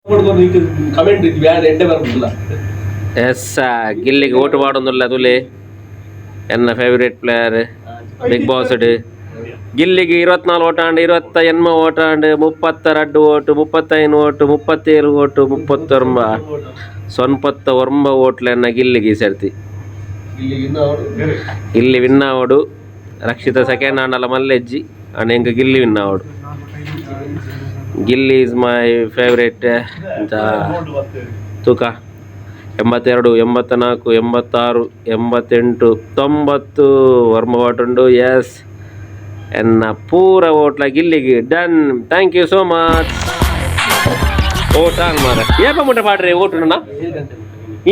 Comment ಎಡ್ಡೆ ಬರ್ಪುಲ್ಲ. S, ಗಿಲ್ಲಿಗೆ vote ಮಾಡೋದಿಲ್ಲ ತುಲೆ. ಎನ್ನ ಫೇವ್ರೇಟ್ ಪ್ಲೇಯರ್ ಬಿಗ್ ಬಾಸ್. ಗಿಲ್ಲಿಗೆ 24 ಓಟ ಆಂಡ್, 28 ಓಟ ಆಂಡ್, 32 ಓಟು, 35 ಓಟು, 37 ಓಟು, 39, 89 ಓಟ್ಲೆನ್ನ ಗಿಲ್ಲಿಗೆ ಈ ಸರ್ತಿ. ಗಿಲ್ಲಿ ವಿನ್ ಆವಡು. ರಕ್ಷಿತ ಸೆಕೆಂಡ್ ಆಂಡಲ ಮಲ್ಲೆಜ್ಜಿ ಅಂಡ್ ಎಂಕ್ ಗಿಲ್ಲಿ ವಿನ್ ಆವಡು. ಗಿಲ್ಲಿ is my favourite ಅಂತ. ತೂಕ 82, 84, 86, 88, 90 ವರ್ಮ ಓಟುಂಡು. ಎಸ್, ಎನ್ನ ಪೂರ ಓಟ್ಲ ಗಿಲ್ಲಿಗೆ. Done. Thank you so much. Vote on ಮಾರ. ಏಪ ಮುಟ್ಟ ಪಾಡ್ರೆ ಓಟುಂಡ?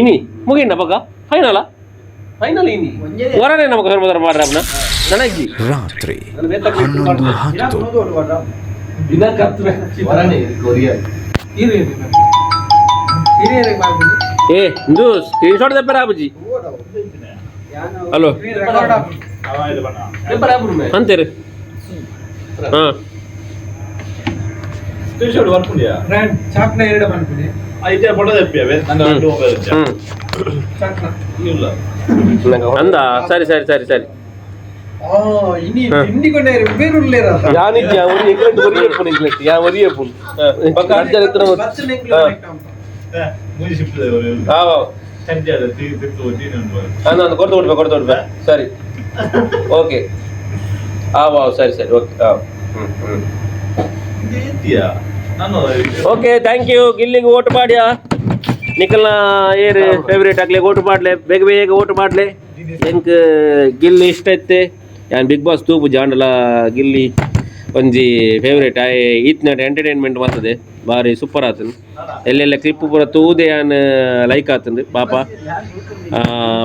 ಇನಿ ಮುಗಿಂಡ ಪಕ್ಕ ಫೈನಲ. ಫೈನಲ್ ಇನಿ. ಹೊರನೇ ನಮಗ ಸ್ವಲ್ಪ ಮಾಡ್ರೆ ಅಪ್ನ ನನಜ್ಜಿ. ರಾತ್ರಿ 11:10. ದಿನ ಕತ್ರೆ ವರಣೆ ಕೊರಿಯಾ. ಏ, ಇಂದು ಸ್ಕ್ರೀನ್ ಶಾಟ್ ದೆಪ್ಪರ ಆಬುಜಿ. ಹಲೋ. ಅಂತೀರಿ ಹಾ. ಸ್ಕ್ರೀನ್ಶಾಟ್ ಬರ್ಪುಂಡಿಯಾ? ಚಾಕ್ನ ಎರಡು ಬಂದ್ಬಿಡಿ. ಐತೆ ಫೋಟೋ ತೆಪ್ಪಿಯವೇ ನನ್ನ ಎರಡು ಮೊಬೈಲ್. ಚಾಕ್ನ. ಇಲ್ಲ. ಅಂದ, ಸರಿ ಸರಿ ಸರಿ ಸರಿ. ಇನಿ ತಿಂಡಿ ಕೊಂಡೆ ಬೇರುಳ್ಳೇರ. ಯಾನಿದ್ಯಾ ಒರಿ ಎಂಗ್ಲೆಂಡ್ ಒರಿ ಎಪ್ಪುನು, ಇಂಗ್ಲೆಂಡ್ ಯಾ ಒರಿ ಎಪ್ಪುನು ಬಕ್ಕ ಅಜ್ಜನ ಇತ್ರ. ಮುಂಜಿ ಶಿಫ್ಟ್. ಹಾ. ಸಂಜೆ ತಿರ್ತು ಉಂಟು. ನಾನು ಕೊಡ್ತು ಬಿಡ್ಬೆ, ಕೊಡ್ತು ಬಿಡ್ಬೆ. ಸರಿ, ಓಕೆ. ಆ ವಾವ್, ಸರಿ ಸರಿ, ಓಕೆ. ಹಾಂ ಹ್ಞೂ ಹ್ಞೂ ಇದು ಏತಿಯಾ ನಾನು. Okay, thank you. ಗಿಲ್ಲಿಗೆ ಓಟ್ ಮಾಡ್ಯಾ. ನಿಖಲ್ನ ಏರ್ ಫೇವ್ರೇಟ್ ಆಗ್ಲಿ, ಓಟು ಮಾಡ್ಲೆ. ಬೇಗ ಬೇಗ ಓಟು ಮಾಡ್ಲೆ. ಎಂಕ್ ಗಿಲ್ಲಿ ಇಷ್ಟ ಇತ್ತೆ. ಯಾನ್ ಬಿಗ್ ಬಾಸ್ ತೂಪು ಜಾಂಡಲ ಗಿಲ್ಲಿ ಒಂಜಿ ಫೇವ್ರೇಟ್. ಆಯೆ ಈತ್ನಾಟ ಎಂಟರ್ಟೈನ್ಮೆಂಟ್ ಮಾಡ್ತದೆ, ಬಾರಿ ಸೂಪರ್ ಆತನು. ಎಲ್ಲೆಲ್ಲ ಕ್ಲಿಪ್ ಪೂರ ತೂದೆ ಯಾನ್ ಲೈಕ್ ಆತಂದು. ಪಾಪ,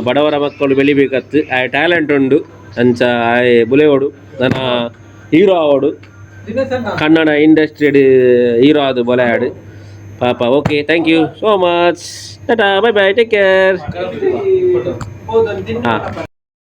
ಬಡವರ ಮಕ್ಕಳು ಬೆಳಿಬೇಕತ್ತು. ಆಯ್ ಟ್ಯಾಲೆಂಟ್ ಉಂಡು. ಅಂಚ ಆಯೆ ಬುಲೆವೋಡು, ನನ್ನ ಹೀರೋ ಆವಡು, ಕನ್ನಡ ಇಂಡಸ್ಟ್ರಿ ಹೀರೋ ಅದು ಬೊಲೆಯಾಡು ಪಾಪ. Okay, thank you so much. Tata, bye bye, take care. ಹಾಂ.